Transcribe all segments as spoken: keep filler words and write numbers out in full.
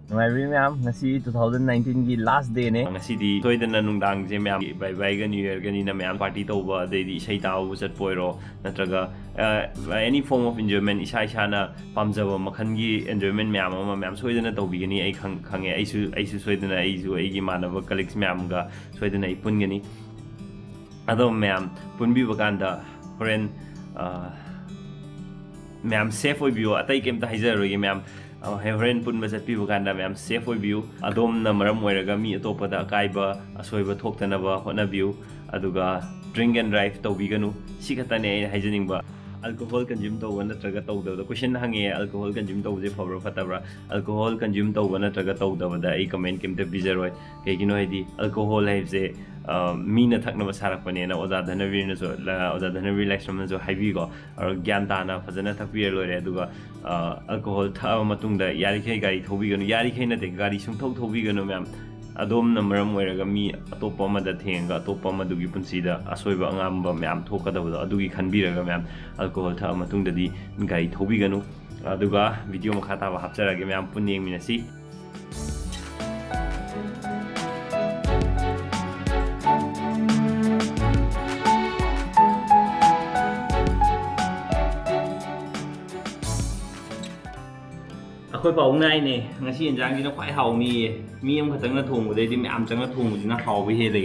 ꯅꯨꯡꯉꯥꯏꯕꯤ ꯃꯌꯥꯝ, ꯉꯁꯤ two thousand nineteen ꯒꯤ last day ꯅꯦ꯫ ꯉꯁꯤꯗꯤ ꯁꯣꯏꯗꯅ ꯅꯨꯡꯗꯥꯡꯁꯦ ꯃꯌꯥꯝ bye bye ꯒ New Year ꯒꯅꯤꯅ ꯃꯌꯥꯝ party ꯇꯧꯕ, ꯑꯗꯩꯗꯤ ꯏꯁꯩ ꯇꯥꯕꯕꯨ ꯆꯠꯄ ꯑꯣꯏꯔꯣ, ꯅꯠꯇ꯭ꯔꯒ, ꯑ, any form of enjoyment, ꯏꯁꯥ ꯏꯁꯥꯅ ꯄꯥꯝꯖꯕ ꯃꯈꯜꯒꯤ enjoyment ꯃꯌꯥꯝ ꯑꯃ ꯃꯌꯥꯝ ꯁꯣꯏꯗꯅ ꯇꯧꯕꯤꯒꯅꯤ꯫ ꯑꯩ ꯈꯪ-, ꯈꯪꯉꯦ꯫ ꯑꯩꯁꯨ, ꯑꯩꯁꯨ ꯁꯣꯏꯗꯅ, ꯑꯩꯁꯨ ꯑꯩꯒꯤ ꯏꯃꯥꯟꯅꯕ colleagues ꯃꯌꯥꯝꯒ ꯁꯣꯏꯗꯅ ꯑꯩ ꯄꯨꯟꯒꯅꯤ꯫ ꯑꯗꯣ ꯃꯌꯥꯝ ꯄꯨꯟꯕꯤꯕ ꯀꯥꯟꯗ ꯍꯣꯔꯦꯟ, ꯑ, ꯃꯌꯥꯝ safe ꯑꯣꯏꯕꯤꯌꯣ꯫ ꯑꯇꯩ ꯀꯩꯝꯇ ꯍꯥꯏꯖꯔꯔꯣꯏꯒꯦ ꯃꯌꯥꯝ꯫ ꯑ, ꯍꯣꯔꯦꯟ ꯄꯨꯟꯕ ꯆꯠꯄꯤꯕ ꯀꯥꯟꯗ ꯃꯌꯥꯝ safe ꯑꯣꯏꯕꯤꯌꯨ꯫ ꯑꯗꯣꯝꯅ ꯃꯔꯝ ꯑꯣꯏꯔꯒ ꯃꯤ ꯑꯇꯣꯞꯄꯗ ꯑꯀꯥꯏꯕ, ꯑꯁꯣꯏꯕ ꯊꯣꯛꯇꯅꯕ ꯍꯣꯠꯅꯕꯤꯌꯨ꯫ ꯑꯗꯨꯒ drink and drive ꯇꯧꯕꯤꯒꯅꯨ꯫ ꯁꯤ ꯈꯛꯇꯅꯦ ꯑꯩꯅ ꯍꯥꯏꯖꯅꯤꯡꯕ꯫ Alcohol consume ꯇꯧꯕ ꯅꯠꯇ꯭ꯔꯒ ꯇꯧꯗꯕꯗ question ꯍꯪꯉꯦ, alcohol consume ꯇꯧꯕꯁꯦ ꯐꯕ꯭ꯔꯥ ꯐꯠꯇꯕ꯭ꯔꯥ? Alcohol consume ꯇꯧꯕ ꯅꯠꯇ꯭ꯔꯒ ꯇꯧꯗꯕꯗ ꯑꯩ comment ꯀꯩꯝꯇ ꯄꯤꯖꯔꯣꯏ꯫ ꯀꯩꯒꯤꯅꯣ ꯍꯥꯏꯗꯤ alcohol ꯍꯥꯏꯕꯁꯦ, ꯑ, ꯃꯤꯅ ꯊꯛꯅꯕ ꯁꯥꯔꯛꯄꯅꯦꯅ ꯑꯣꯖꯥ ꯙꯅꯕꯤꯔꯅꯁꯨ, ꯑ, ꯑꯣꯖꯥ ꯙꯅꯕꯤꯔ ꯂꯥꯏꯁ꯭ꯔꯝꯅꯁꯨ ꯍꯥꯏꯕꯤꯀꯣ꯫ ꯑꯗꯣ ꯒ꯭ꯌꯥꯟ ꯇꯥꯅ ꯐꯖꯅ ꯊꯛꯄꯤꯔ ꯂꯣꯏꯔꯦ꯫ ꯑꯗꯨꯒ, ꯑ, alcohol ꯊꯛꯑꯕ ꯃꯇꯨꯡꯗ ꯌꯥꯔꯤꯈꯩ ꯒꯥꯔꯤ ꯊꯧꯕꯤꯒꯅꯨ, ꯌꯥꯔꯤꯈꯩ ꯅꯠꯇꯦ, ꯒꯥꯔꯤ ꯁꯨꯡꯊꯧ ꯊꯧꯕꯤꯒꯅꯨ ꯃꯌꯥꯝ꯫ ꯑꯗꯣꯝꯅ ꯃꯔꯝ ꯑꯣꯏꯔꯒ ꯃꯤ ꯑꯇꯣꯞꯄ ꯑꯃꯗ ꯊꯦꯡꯉꯒ ꯑꯇꯣꯞꯄ ꯑꯃꯗꯨꯒꯤ ꯄꯨꯟꯁꯤꯗ ꯑꯁꯣꯏꯕ ꯑꯉꯥꯝꯕ ꯃꯌꯥꯝ ꯊꯣꯛꯀꯗꯕꯗꯣ, ꯑꯗꯨꯒꯤ ꯈꯟꯕꯤꯔꯒ ꯃꯌꯥꯝ alcohol ꯊꯛꯑ ꯃꯇꯨꯡꯗꯗꯤ ꯒꯥꯔꯤ ꯊꯧꯕꯤꯒꯅꯨ꯫ ꯑꯗꯨꯒ video ꯃꯈꯥ ꯇꯥꯕ ꯍꯥꯞꯆꯔꯛꯑꯒꯦ, ꯃꯌꯥꯝ ꯄꯨꯟꯅ ꯌꯦꯡꯃꯤꯟꯅꯁꯤ꯫ ꯑꯩꯈꯣꯏ ꯄꯥꯕꯨꯡꯅ ꯍꯥꯏꯅꯦ, ꯉꯁꯤ ꯌꯦꯟꯖꯥꯡꯁꯤꯅ ꯈ꯭ꯋꯥꯏ ꯍꯥꯎꯅꯤꯌꯦ꯫ ꯃꯤ ꯑꯃꯈꯛꯇꯪꯅ ꯊꯣꯡꯕꯗꯩꯗꯤ ꯃꯌꯥꯝ ꯆꯪꯅ ꯊꯣꯡꯕꯁꯤꯅ ꯍꯥꯎꯕ ꯍꯦꯜꯂꯦ꯫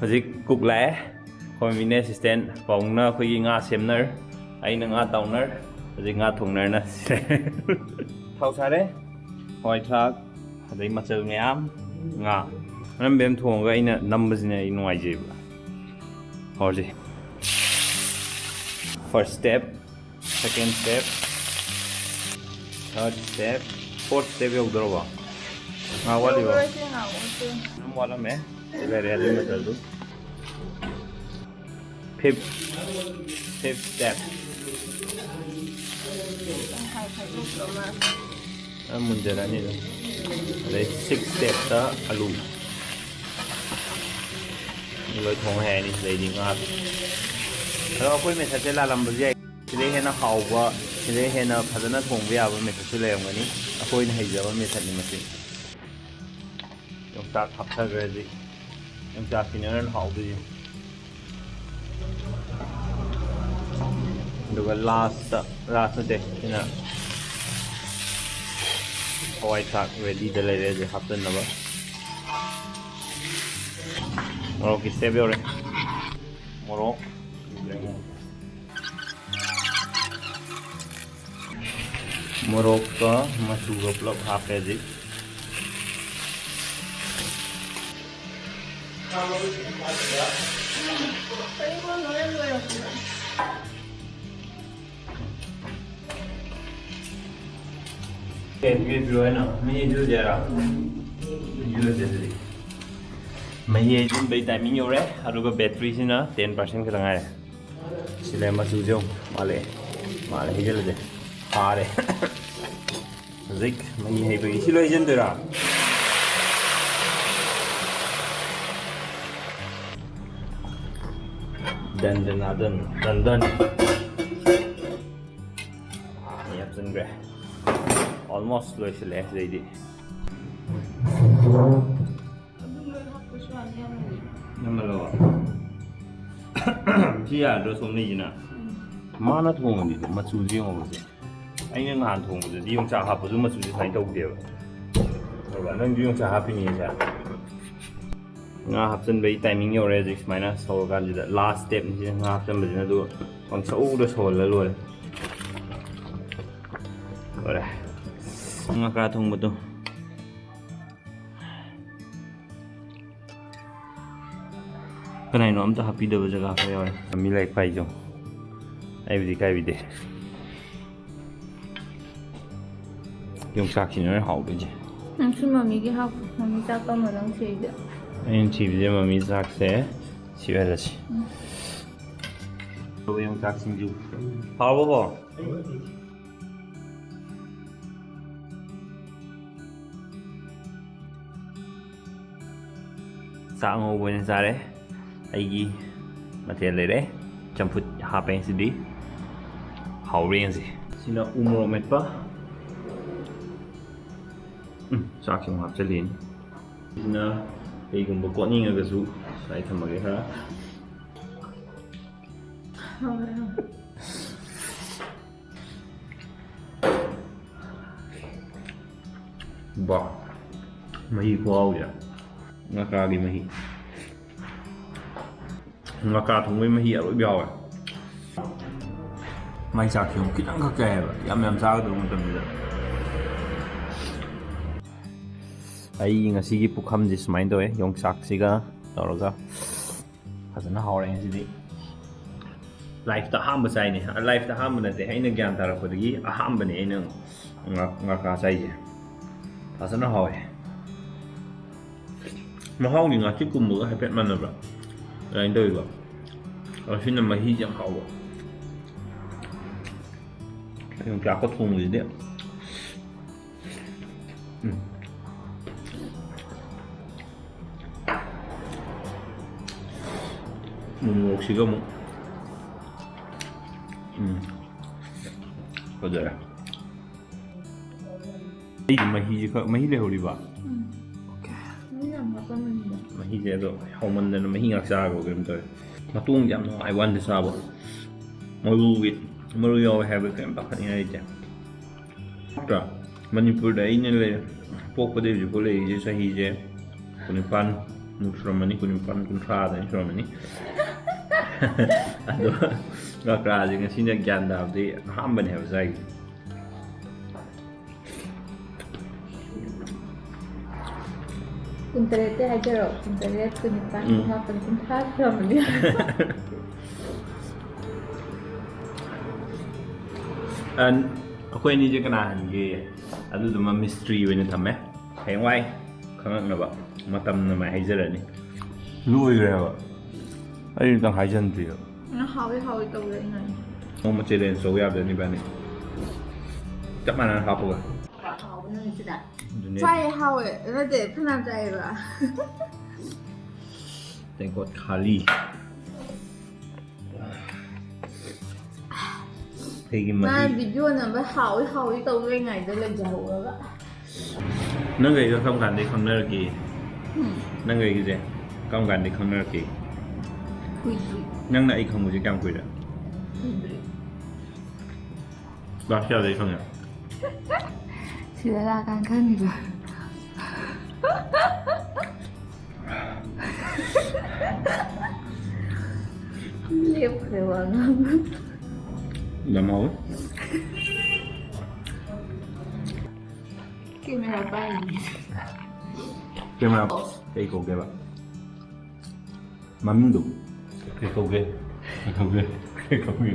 ꯍꯧꯖꯤꯛ cook ꯂꯥꯛꯑꯦ꯫ ꯑꯩꯈꯣꯏ ꯃꯤꯅꯦ assistant ꯄꯥꯕꯨꯡꯅ ꯑꯩꯈꯣꯏꯒꯤ ꯉꯥ ꯁꯦꯝꯅꯔ, ꯑꯩꯅ ꯉꯥ ꯇꯥꯎꯅꯔ, ꯍꯧꯖꯤꯛ ꯉꯥ ꯊꯣꯡꯅꯔꯅ ꯁꯤꯔꯦ꯫ ꯊꯥꯎ ꯁꯥꯔꯦ, ꯍꯋꯥꯏ ꯊ꯭ꯔꯥꯛ, ꯑꯗꯩ ꯃꯆꯜ ꯃꯌꯥꯝ, ꯉꯥ꯫ ꯃꯅꯝ ꯕꯦꯝ ꯊꯣꯡꯉꯒ ꯑꯩꯅ ꯅꯝꯕꯁꯤꯅ ꯑꯩ ꯅꯨꯡꯉꯥꯏꯖꯩꯕ꯫ ꯍꯧꯔꯁꯤ꯫ First step, second step, third step, fourth step ꯌꯧꯗꯧꯔꯕꯣ? ꯉꯥ ꯋꯥꯠꯂꯤꯕꯣ? ꯌꯧꯔꯣꯏ, ꯁꯤ ꯉꯥ ꯋꯥꯠꯇꯦ꯫ ꯑꯗꯨꯝ ꯋꯥꯠꯂꯝꯃꯦ꯫ ꯂꯩꯔꯦ ꯑꯗꯨꯒꯤ ꯃꯆꯜꯗꯨ꯫ Fifth, fifth step. ꯇꯪꯈꯥꯏ ꯈꯥꯏꯗꯣꯛꯈ꯭ꯔ ꯃꯥꯜꯂꯦ꯫ ꯑ, ꯃꯨꯟꯖꯔꯅꯤ ꯑꯗꯨꯝ꯫ ꯑꯗꯩ sixth stepꯇ ꯑꯂꯨ꯫ ꯂꯣꯏ ꯊꯣꯡ ꯍꯩꯔꯅꯤ꯫ ꯑꯗꯩꯗꯤ ꯉꯥ꯫ ꯑꯗꯣ ꯑꯩꯈꯣꯏ methodꯁꯦ ꯂꯥꯜꯂꯝꯕꯁꯨ ꯌꯥꯏ꯫ ꯁꯤꯗꯩ ꯍꯦꯟꯅ ꯍꯥꯎꯕ, ꯁꯤꯗꯩ ꯍꯦꯟꯅ ꯐꯖꯅ ꯊꯣꯡꯕ ꯌꯥꯕ methodꯁꯨ ꯂꯩꯔꯝꯒꯅꯤ꯫ ꯑꯩꯈꯣꯏꯅ ꯍꯩꯖꯕ methodꯅꯤ ꯃꯁꯤ꯫ ꯌꯣꯡꯆꯥꯛ ꯍꯥꯞꯊꯈ꯭ꯔꯦ ꯍꯧꯖꯤꯛ꯫ ꯌꯣꯡꯆꯥꯛꯁꯤꯅ ꯍꯣꯔꯦꯟ ꯍꯥꯎꯗꯣꯏꯁꯦ꯫ ꯑꯗꯨꯒ lastꯇ, last ꯅꯠꯇꯦ, ꯁꯤꯅ ꯍꯋꯥꯏ ꯊ꯭ꯔꯥꯛ readyꯗ ꯂꯩꯔꯦ ꯍꯧꯖꯤꯛ ꯍꯥꯞꯆꯤꯟꯅꯕ꯫ ꯃꯣꯔꯣꯛꯀꯤ step ꯌꯧꯔꯦ꯫ ꯃꯣꯔꯣꯛ꯫ ꯃꯣꯔꯣꯛꯀ ꯃꯆꯨꯒ ꯄꯨꯂꯞ ꯍꯥꯞꯄꯦ ꯍꯧꯖꯤꯛ꯫ ꯃꯍꯤ ꯍꯩꯖꯤꯟꯕꯩ timing ꯌꯧꯔꯦ, ꯑꯗꯨꯒ batteryꯁꯤꯅ ten percent ꯈꯛꯇ ꯉꯥꯏꯔꯦ꯫ ꯁꯤ ꯂꯩ, ꯃꯆꯨꯁꯦ ꯌꯦꯡꯉꯨ꯫ ꯃꯥꯜꯂꯦ, ꯃꯥꯜꯂꯦ, ꯍꯩꯖꯤꯜꯂꯁꯦ꯫ ꯐꯥꯔꯦ꯫ ꯍꯧꯖꯤꯛ ꯃꯍꯤ ꯍꯩꯕꯒꯤ ꯁꯤ ꯂꯣꯏ ꯍꯩꯖꯤꯟꯗꯣꯏꯔꯥ? Done, done, done, done, done. ꯃꯍꯤ ꯍꯥꯞꯆꯤꯟꯈ꯭ꯔꯦ꯫ Almost ꯂꯣꯏꯁꯤꯜꯂꯛꯑꯦ ꯁꯤꯗꯩꯗꯤ꯫ ꯑꯗꯨꯝ ꯂꯣꯏ ꯍꯥꯞꯄꯁꯨ ꯌꯥꯅꯤ, ꯌꯥꯝꯅ꯫ ꯌꯥꯝꯃꯜꯂꯕ? ꯁꯤ ꯌꯥꯗ꯭ꯔꯣ, ꯁꯣꯝꯅꯤꯁꯤꯅ? ꯎꯝ꯫ ꯃꯥꯅ ꯊꯣꯡꯉꯗꯤꯗꯣ ꯃꯆꯨꯁꯦ ꯌꯦꯡꯉꯣꯕꯁꯦ꯫ ꯑꯩꯅ ꯅꯍꯥꯟ ꯊꯣꯡꯕꯗꯗꯤ ꯌꯣꯡꯆꯥꯛ ꯍꯥꯞꯄꯁꯨ ꯃꯆꯨꯁꯦ ꯁꯨꯃꯥꯏꯅ ꯇꯧꯗꯦꯕ꯫ ꯑꯗꯨꯒ ꯅꯪꯁꯨ ꯌꯣꯡꯆꯥꯛ ꯍꯥꯞꯄꯤꯅꯦꯁꯦ꯫ ꯉꯥ ꯍꯥꯞꯆꯤꯟꯕꯒꯤ timing ꯌꯧꯔꯦ ꯍꯧꯖꯤꯛ꯫ ꯁꯨꯃꯥꯏꯅ ꯁꯧꯔꯀꯥꯟꯁꯤꯗ last stepꯅꯤ ꯁꯤꯅ ꯉꯥ ꯍꯥꯞꯆꯤꯟꯕꯁꯤꯅ꯫ ꯑꯗꯨꯒ ꯄꯪꯁꯧꯗ ꯁꯧꯍꯜꯂ ꯂꯣꯏꯔꯦ꯫ ꯂꯣꯏꯔꯦ꯫ ꯉꯀ꯭ꯔꯥ ꯊꯣꯡꯕꯗꯣ꯫ ꯀꯅꯥꯏꯅꯣ ꯑꯝꯇ ꯍꯥꯞꯄꯤꯗꯕ ꯖꯒꯥ ꯈꯔ ꯌꯥꯎꯔꯦ꯫ ꯃꯤ ꯂꯥꯏꯔꯤꯛ ꯄꯥꯏꯖꯧ꯫ ꯑꯩꯕꯨꯗꯤ ꯀꯥꯏꯕꯤꯗꯦ꯫ ꯌꯣꯡꯆꯥꯛꯁꯤꯅ ꯍꯣꯔꯦꯟ ꯍꯥꯎꯗꯣꯏꯁꯦ꯫ ꯅꯪꯁꯨ ꯃꯃꯤꯒꯤ ꯍꯥꯞꯄꯨ꯫ ꯃꯃꯤ ꯆꯥꯛ ꯀꯝꯕ ꯅꯪ ꯊꯤꯔꯤꯗꯣ? ꯑꯩꯅ ꯊꯤꯕꯁꯦ ꯃꯃꯤ ꯆꯥꯛꯁꯦ ꯁꯤ ꯑꯣꯏꯍꯜꯂꯁꯤ꯫ ꯎꯝ꯫ ꯑꯗꯨꯒ ꯌꯣꯡꯆꯥꯛ ꯁꯤꯡꯖꯨ꯫ ꯍꯥꯎꯕꯀꯣ? ꯆꯥꯛ ꯑꯉꯧꯕ ꯑꯣꯏꯅ ꯆꯥꯔꯦ꯫ ꯑꯩꯒꯤ ꯃꯊꯦꯜ ꯂꯩꯔꯦ꯫ ꯆꯝꯐꯨꯠ ꯍꯥꯞꯄꯦ ꯉꯁꯤꯗꯤ꯫ ꯍꯥꯎꯔꯦ ꯌꯦꯡꯁꯦ꯫ ꯁꯤꯅ ꯎ ꯃꯣꯔꯣꯛ ꯃꯦꯠꯄ꯫ ꯎꯝ, ꯆꯥꯛꯁꯤ ꯑꯃꯨꯛ ꯍꯥꯞꯆꯤꯜꯂꯤꯅꯤ꯫ ꯁꯤꯅ ꯀꯩꯒꯨꯝꯕ ꯀꯣꯠꯅꯤꯡꯉꯒꯁꯨ ꯁ꯭ꯋꯥꯏ ꯊꯝꯃꯒꯦ ꯈꯔ꯫ ꯕꯥ, ꯃꯍꯤ ꯈꯨꯍꯥꯎꯁꯦ꯫ ꯉꯀ꯭ꯔꯥꯒꯤ ꯃꯍꯤ꯫ ꯉꯀ꯭ꯔꯥ ꯊꯣꯡꯕꯒꯤ ꯃꯍꯤ ꯑꯔꯣꯏꯕ ꯌꯥꯎꯋꯦ꯫ ꯃꯥꯏ ꯆꯥꯛꯁꯤ ꯑꯃꯨꯛ ꯈꯤꯇꯪꯈꯛ ꯆꯥꯏꯌꯦꯕ, ꯌꯥꯝ ꯌꯥꯝ ꯆꯥꯒꯗꯕ ꯃꯇꯝꯁꯤꯗ꯫ ꯑꯩ ꯉꯁꯤꯒꯤ ꯄꯨꯈꯝꯁꯤ ꯁꯨꯃꯥꯏꯅ ꯇꯧꯋꯦ, ꯌꯣꯡꯆꯥꯛꯁꯤꯒ ꯇꯧꯔꯒ ꯐꯖꯅ ꯍꯥꯎꯔꯦ ꯉꯁꯤꯗꯤ꯫ ꯂꯥꯏꯐꯇ ꯑꯍꯥꯟꯕ ꯆꯥꯏꯅꯦ꯫ ꯂꯥꯏꯐꯇ ꯑꯍꯥꯟꯕ ꯅꯠꯇꯦ, ꯑꯩꯅ ꯒ꯭ꯌꯥꯟ ꯇꯥꯔꯛꯄꯗꯒꯤ ꯑꯍꯥꯟꯕꯅꯦ ꯑꯩꯅ ꯉꯥ-, ꯉꯥꯈꯥ ꯆꯥꯏꯁꯦ꯫ ꯐꯖꯅ ꯍꯥꯎꯋꯦ꯫ ꯃꯍꯥꯎꯗꯤ ꯉꯥꯆꯤꯛꯀꯨꯝꯕꯒ ꯍꯥꯏꯐꯦꯠ ꯃꯥꯟꯅꯕ꯭ꯔꯥ? ꯑꯗꯨꯃꯥꯏꯅ ꯇꯧꯋꯤꯀꯣ꯫ ꯑꯗꯣ ꯁꯤꯅ ꯃꯍꯤꯁꯦ ꯌꯥꯝ ꯍꯥꯎꯕ꯫ ꯌꯣꯡꯆꯥꯛꯀ ꯊꯣꯡꯕꯁꯤꯗꯤ꯫ ꯎꯝ꯫ ꯎ ꯃꯣꯔꯣꯛꯁꯤꯒ ꯑꯃꯨꯛ꯫ ꯎꯝ꯫ ꯐꯖꯔꯦ꯫ ꯑꯩꯒꯤ ꯃꯍꯤꯁꯦ ꯈꯔ, ꯃꯍꯤ ꯂꯩꯍꯧꯔꯤꯕ? ꯎꯝ꯫ ꯑꯣꯀꯦ꯫ ꯃꯍꯤ ꯌꯥꯝ ꯍꯥꯞꯄꯝꯃꯅꯤꯗ꯫ ꯃꯍꯤꯁꯦ ꯑꯗꯣ ꯍꯥꯎꯃꯟꯗꯅ ꯃꯍꯤ ꯉꯥꯛ ꯆꯥꯈ꯭ꯔꯕ ꯀꯩꯅꯣꯝ ꯇꯧꯋꯦ꯫ ꯃꯇꯣꯡꯗꯤ ꯌꯥꯝ ꯅꯨꯡꯉꯥꯏ ꯋꯥꯟꯗ ꯆꯥꯕ꯫ ꯃꯔꯨꯒꯤ, ꯃꯔꯨ ꯌꯥꯎꯋꯦ ꯍꯥꯏꯕ ꯀꯔꯤꯝ ꯄꯥꯈꯠꯅꯤꯡꯉꯥꯏ ꯂꯩꯇꯦ꯫ ꯅꯠꯇ꯭ꯔꯥ? ꯃꯅꯤꯄꯨꯔꯗ ꯑꯩꯅ ꯂꯩ-, ꯄꯣꯛꯄꯗꯒꯤ ꯍꯧꯖꯤꯛꯐꯥꯎ ꯂꯩꯔꯤꯁꯦ ꯆꯍꯤꯁꯦ ꯀꯨꯟꯅꯤꯄꯥꯟꯃꯨꯛ ꯁꯨꯔꯝꯃꯅꯤ, ꯀꯨꯟꯅꯤꯄꯥꯟ, ꯀꯨꯟꯊ꯭ꯔꯥꯗ ꯑꯩꯅ ꯁꯨꯔꯝꯃꯅꯤ꯫ ꯑꯗꯣ ꯉꯀ꯭ꯔꯥꯁꯦ ꯉꯁꯤꯅ ꯒ꯭ꯌꯥꯟ ꯇꯥꯕꯗꯤ ꯑꯍꯥꯟꯕꯅꯦ ꯍꯥꯏꯕ ꯆꯥꯏꯁꯦ꯫ ꯀꯨꯟꯇꯔꯦꯠꯇꯤ ꯍꯥꯏꯖꯔꯣ, ꯀꯨꯟꯇꯔꯦꯠ, ꯀꯨꯟꯅꯤꯄꯥꯟ, ꯎꯝ꯫ ꯀꯨꯟꯃꯥꯄꯟ, ꯀꯨꯟꯊ꯭ꯔꯥ ꯁꯨꯔꯝꯃꯅꯤ꯫ ꯑꯟ-, ꯑꯩꯈꯣꯏ ꯑꯅꯤꯁꯦ ꯀꯅꯥ ꯍꯟꯒꯦ? ꯑꯗꯨꯗꯨꯃ ꯃꯤꯁꯇ꯭ꯔꯤ ꯑꯣꯏꯅ ꯊꯝꯃꯦ꯫ ꯍꯌꯦꯡꯋꯥꯏ ꯈꯪꯉꯛꯅꯕ ꯃꯇꯝꯅ ꯃꯥꯏ ꯍꯥꯏꯖꯔꯅꯤ꯫ ꯂꯣꯏꯈ꯭ꯔꯦꯕ꯫ ꯑꯩ ꯑꯝꯇꯪ ꯍꯥꯏꯖꯟꯗ꯭ꯔꯤꯕ꯫ ꯅꯪ ꯍꯥꯎꯋꯤ ꯍꯥꯎꯋꯤ ꯇꯧꯔꯦ ꯑꯩꯅ꯫ ꯅꯣꯡꯃ challenge ꯇꯧ ꯌꯥꯕ꯭ꯔꯥ ꯏꯕꯥꯅꯤ? ꯆꯞ ꯃꯥꯟꯅꯅ ꯍꯥꯞꯄꯒ꯫ ꯍꯥꯎꯕ ꯅꯨꯃꯤꯠꯁꯤꯗ꯫ ꯑꯗꯨꯅꯦ꯫ ꯆꯥꯏ ꯍꯥꯎꯋꯦ꯫ ꯅꯠꯇꯦ, ꯐꯅꯌꯥꯝ ꯆꯥꯏꯌꯦꯕ꯫ ꯇꯦꯡꯀꯣꯠ ꯈꯥꯂꯤ꯫ ꯑꯩꯒꯤ ꯃꯍꯤ꯫ ꯃꯥꯅ ꯚꯤꯗꯤꯑꯣ ꯅꯝꯕ ꯍꯥꯎꯏ ꯍꯥꯎꯏ ꯇꯧ ꯂꯩꯉꯩꯗ ꯂꯩꯖꯍꯧꯔꯒ꯫ ꯅꯪꯒ ꯑꯩꯒ ꯀꯔꯝ ꯀꯥꯟꯗꯩ ꯈꯪꯅꯔꯛꯀꯦ? ꯎꯝ꯫ ꯅꯪꯒ ꯑꯩꯒꯁꯦ ꯀꯔꯝ ꯀꯥꯟꯗꯩ ꯈꯪꯅꯔꯛꯀꯦ? ꯀꯨꯏꯗ꯭ꯔꯤ꯫ ꯅꯪꯅ ꯑꯩ ꯈꯪꯕꯁꯦ ꯀꯌꯥꯝ ꯀꯨꯏꯔꯦ? ꯀꯨꯏꯗ꯭ꯔꯤ꯫ ꯀ꯭ꯂꯥꯁ ꯀꯌꯥꯗꯩ ꯈꯪꯉꯦ? ꯁꯤꯗ ꯂꯥꯛꯑꯀꯥꯟ ꯈꯪꯉꯤꯕ꯫ ꯂꯦꯞꯈ꯭ꯔꯦ ꯋꯥ ꯉꯥꯡꯕ꯫ ꯌꯥꯝ ꯍꯥꯎꯋꯦ꯫ ꯀꯦꯃꯦꯔꯥ ꯄꯥꯏꯔꯤꯅꯦ꯫ ꯀꯦꯃꯦꯔꯥ ꯀꯩ ꯀꯧꯒꯦꯕ? ꯃꯃꯤꯡꯗꯨ ꯀꯩ ꯀꯧꯒꯦ? ꯀꯩ ꯀꯧꯒꯦ? ꯀꯩ ꯀꯧꯒꯦ?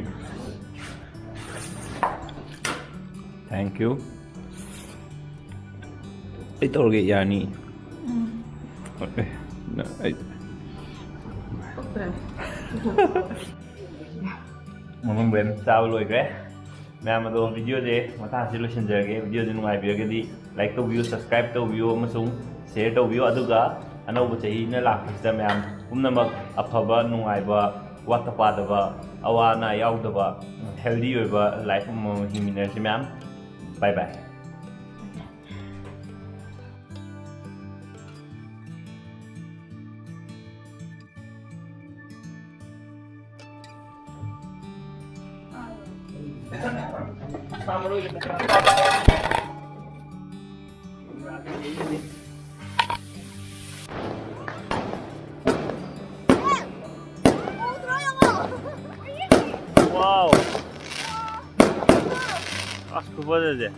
Thank you. ꯑꯩ ꯇꯧꯔꯒꯦ, ꯌꯥꯅꯤ? ꯎꯝ꯫ ꯑꯦ, ꯅ-, ꯑꯩ ꯃꯃꯪ ꯕꯦꯝ ꯆꯥꯕ ꯂꯣꯏꯈ꯭ꯔꯦ꯫ ꯃꯌꯥꯝ ꯑꯗꯣ ꯚꯤꯗꯤꯑꯣꯁꯦ ꯃꯇꯥꯡꯁꯤ ꯂꯣꯏꯁꯤꯟꯖꯔꯒꯦ꯫ ꯚꯤꯗꯤꯑꯣꯁꯦ ꯅꯨꯡꯉꯥꯏꯕꯤꯔꯒꯗꯤ like ꯇꯧꯕꯤꯌꯨ, subscribe ꯇꯧꯕꯤꯌꯨ ꯑꯃꯁꯨꯡ share ꯇꯧꯕꯤꯌꯨ꯫ ꯑꯗꯨꯒ ꯑꯅꯧꯕ ꯆꯍꯤꯅ ꯂꯥꯛꯄꯁꯤꯗ ꯃꯌꯥꯝ ꯄꯨꯝꯅꯃꯛ ꯑꯐꯕ, ꯅꯨꯡꯉꯥꯏꯕ, ꯋꯥꯠꯇ ꯄꯥꯗꯕ, ꯑꯋꯥ ꯑꯅꯥ ꯌꯥꯎꯗꯕ, healthy ꯑꯣꯏꯕ life ꯑꯃꯃꯝ ꯍꯤꯡꯃꯤꯟꯅꯔꯁꯤ ꯃꯌꯥꯝ꯫ Bye bye꯫ Wow! ꯑꯁ, ꯈꯨꯐꯖꯁꯦ꯫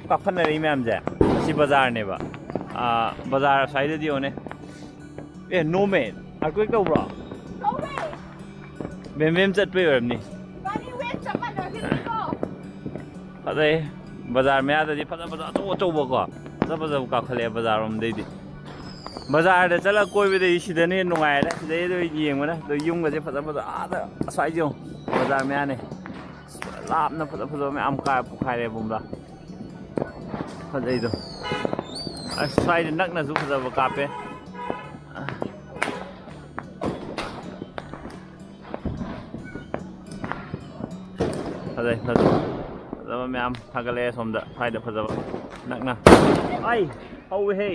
ꯀꯥꯞꯈꯠꯅꯔꯤ ꯃꯌꯥꯝꯁꯦ꯫ ꯁꯤ ꯕꯖꯥꯔꯅꯦꯕ꯫ ꯑꯥ, ꯕꯖꯥꯔ ꯑꯁ꯭ꯋꯥꯏꯗꯗꯤ ꯌꯦꯡꯉꯨꯅꯦ꯫ ꯑꯦ, no man, earthquake ꯇꯧꯕ꯭ꯔꯣ? ꯇꯧꯋꯦ꯫ ꯕꯦꯝ ꯕꯦꯝ ꯆꯠꯄꯩ ꯑꯣꯏꯔꯝꯅꯤ꯫ ꯏꯕꯥꯅꯤ wave ꯆꯞ ꯃꯥꯟꯅꯈꯤꯕꯅꯤꯀꯣ꯫ ꯐꯖꯩ꯫ ꯕꯖꯥꯔ ꯃꯌꯥꯗꯗꯤ ꯐꯖ ꯐꯖ ꯑꯆꯧ ꯑꯆꯧꯕꯀꯣ꯫ ꯐꯖ ꯐꯖꯕ ꯀꯥꯞꯈꯠꯂꯛꯑꯦ ꯕꯖꯥꯔ ꯔꯣꯝꯗꯩꯗꯤ꯫ ꯕꯖꯥꯔꯗ ꯆꯠꯂ ꯀꯣꯏꯕꯗꯩ ꯁꯤꯗꯅ ꯍꯦꯟꯅ ꯅꯨꯡꯉꯥꯏꯔꯦ꯫ ꯁꯤꯗꯩꯗ ꯑꯣꯏꯅ ꯌꯦꯡꯕꯅ꯫ ꯑꯗꯣ ꯌꯨꯝꯒꯁꯦ ꯐꯖ ꯐꯖ ꯑꯥꯗ ꯑꯁ꯭ꯋꯥꯏꯗ ꯌꯦꯡꯉꯨ꯫ ꯕꯖꯥꯔ ꯃꯌꯥꯅꯦ꯫ ꯂꯥꯞꯅ ꯐꯖ ꯐꯖꯕ ꯃꯌꯥꯝ ꯀꯥꯏ ꯄꯣꯈꯥꯏꯔꯦ ꯕꯨꯝꯕ꯫ ꯐꯖꯩꯗꯣ꯫ ꯑꯁ, ꯁ꯭ꯋꯥꯏꯗ ꯅꯛꯅꯁꯨ ꯐꯖꯕ ꯀꯥꯞꯄꯦ꯫ ꯐꯖꯩ, ꯐꯖꯩ꯫ ꯐꯖꯕ ꯃꯌꯥꯝ ꯊꯥꯒꯠꯂꯛꯑꯦ ꯁꯣꯝꯗ, ꯁ꯭ꯋꯥꯏꯗ ꯐꯖꯕ ꯅꯛꯅ꯫ ꯑꯩ ꯍꯧꯋꯦꯍꯦ꯫